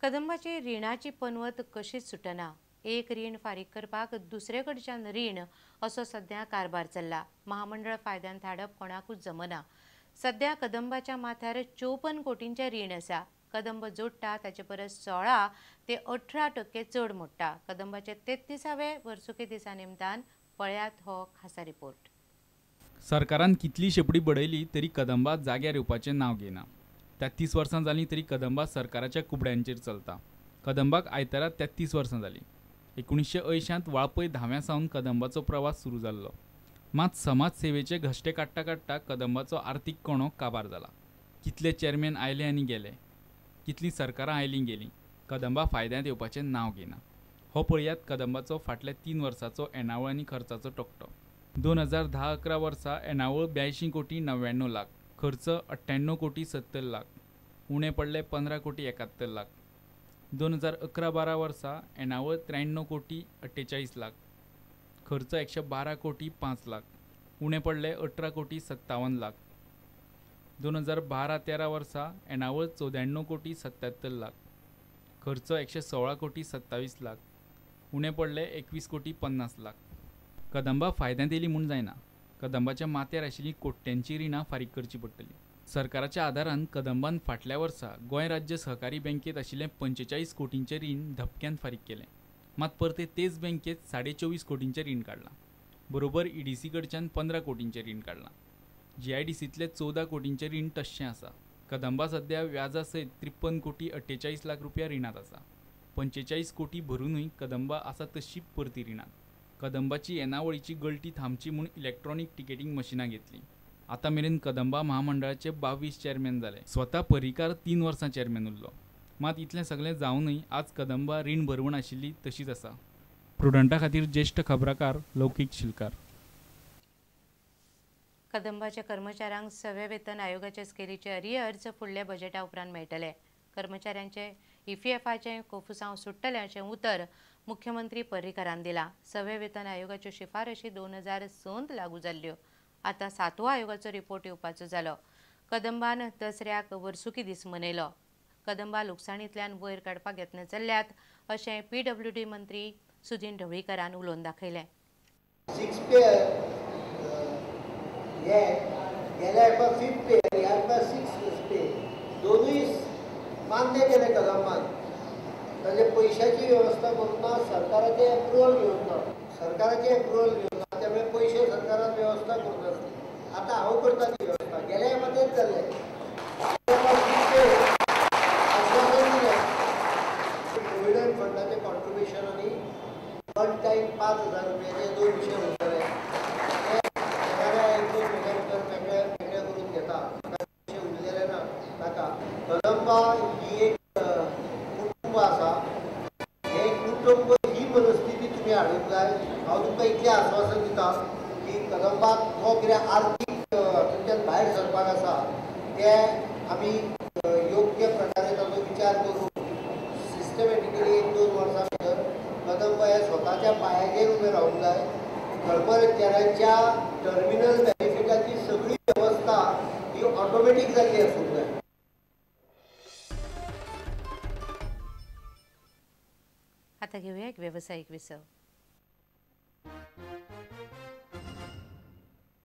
कदंबाची रिणाची पनवत कशीच सुटना. एक रीण फारीक करपाक दुसरे कडच्यान रीण असो सध्या कारभार चल्ला. महामंडळ फायद्यांत हाडप कोणाकूच जमना. सध्या कदंबाच्या माथ्यार 54 कोटींचें रीण आसा. कदंब जोडटा ताचे परस 16 ते 18% चड मोडटा. कदंबाचे 33व्या वर्सुकी दिसा निमतान पळयात हो खासा रिपोर्ट. सरकारान कितली शेपडी बडयली तरी कदंबा जाग्यार येवपाचें नांव घेना. 33 वर्सां जालीं तरी कदंबा सरकाराच्या कुबड्यांचेर चलता. कदंबाक आयतारा 33 वर्सां जालीं. 1980 वाळपय धाव्या सावन कदंबाचो प्रवास सुरू जाल्लो. मात समाज सेवेचे घश्टे काडटा काडटा कदंबाचो आर्थीक कणो काबार जाला. कितले चेअरमॅन आयले आनी गेले, कितलीं सरकारां आयलीं गेलीं, कदंबा फायद्यांत येवपाचें नांव घेना. हो पळयात कदंबाचो फाटल्या 3 वर्सांचो येणावळ आनी खर्चाचो तकटो. 2010-11 वर्सा येणावळ 82 कोटी 99 लाख, खर्च 98 कोटी 70 लाख, उणे पडले 15 कोटी 71 लाख. 2011-12 वर्सा येणावळ 93 कोटी 48 लाख, खर्च 112 कोटी 5 लाख, उणे पडले 18 कोटी 57 लाख. 2012-13 वर्सा येणावळ 94 कोटी 77 लाख, खर्च 116 कोटी 27 लाख, उणे पडले 21 कोटी 50 लाख. कदंबा फायद्यांत येयली म्हूण जायना. कदंबाच्या माथ्यार आशिल्लीं कोट्यांचीं रिणां फारीक करचीं पडटलीं. सरकाराच्या आदारान कदंबान फाटल्या वर्सा गोंय राज्य सहकारी बँकेत आशिल्लें 45 कोटींचें रीण धपक्यान फारीक केलें. मात परते तेच बँकेत 24.5 कोटींचें रीण काडलां. बरोबर ईडीसी कडच्यान 15 कोटींचें रीण काडलां. जीआयडीसींतलें 14 कोटींचें रीण तश्शें आसा. कदंबा सध्या व्याजा सयत 53 कोटी 48 लाख रुपया रिणांत आसा. 45 कोटी भरुनूय कदंबा आसा तशी परती रिणांत. कदंबाची येणावळीची गळटी थांबची म्हूण इलेक्ट्रॉनीक तिकेटींग मशिनां घेतलीं. आतां मेरेन कदंबा महामंडळाचे 22 चेअरमॅन जाले. स्वता पर्रीकार 3 वर्सां चेअरमॅन उरलो. मात इतलें सगळें जावनूय आज कदंबा रीण भरवण आशिल्ली तशीच आसा. प्रुडंटा खातीर ज्येश्ठ खबराकार लौकीक शिलकार. कदंबाच्या कर्मचाऱ्यांक 6व्या वेतन आयोगाच्या स्केलीचे अरियर्स फुडल्या बजेटा उपरांत मेळटले. कर्मचाऱ्यांचे ईपीएफाचें कोफुसांव सुट्टलें अशें उतर मुख्यमंत्री पर्रीकारान दिलां. 6व्या वेतन आयोगाच्यो शिफारशी 2006 लागू जाल्ल्यो. आतां 7वो आयोगाचो रिपोर्ट येवपाचो जालो. कदंबान दसऱ्याक वर्सुकी दीस मनयलो. कदंबा लुकसाणींतल्यान वयर काडपाक यत्न चल्ल्यात अशें पीडब्ल्यूडी मंत्री सुदिन ढवळीकरान उलोवन दाखयलें. 6 पे हे गेल्या हेका 5th पे ह्या हेका 6 पे दोनूय मान्य केले कदंबान. ताजे पयशाची वेवस्था करूंक ना, सरकाराचें एप्रुवल घेवंक ना, सरकाराचें एप्रुवल घेवंक ना, त्यामुळे पयशे सरकारान वेवस्था करूंक नासली. आतां हांव करता ती वेवस्था. गेल्या हेका तेंच जाल्लें. आश्वासन दिलें प्रोविडंट फंडाचें कॉन्ट्रिब्युशन आनी वन टायम 5,000 रुपयाचे 2 विशय उरतले. एक दोन म्हयन्या भितर मेकळे मेकळे करून घेता, पयशे उरलेले ना ताका. कदंबा ही एक कुटुंब आसा. हें कुटुंब ही मनस्थिती तुमी हाडूंक जाय. हांव तुमकां इतलें आश्वासन दिता की कदंबाक जो कितें आर्थीक हातूंतल्यान भायर सरपाक आसा तें आमी योग्य प्रकारे ताचो विचार करून सिस्टमॅटिकली 1-2 वर्सां भितर कदंब हे स्वताच्या पांयाचेर उबें रावूंक जाय. कर्मचाऱ्यांच्या टर्मिनल बेनिफिटाची सगळी वेवस्था ही ऑटोमॅटीक जाल्ली आसूंक जाय. आता घेऊया एक व्यावसायिक विसव.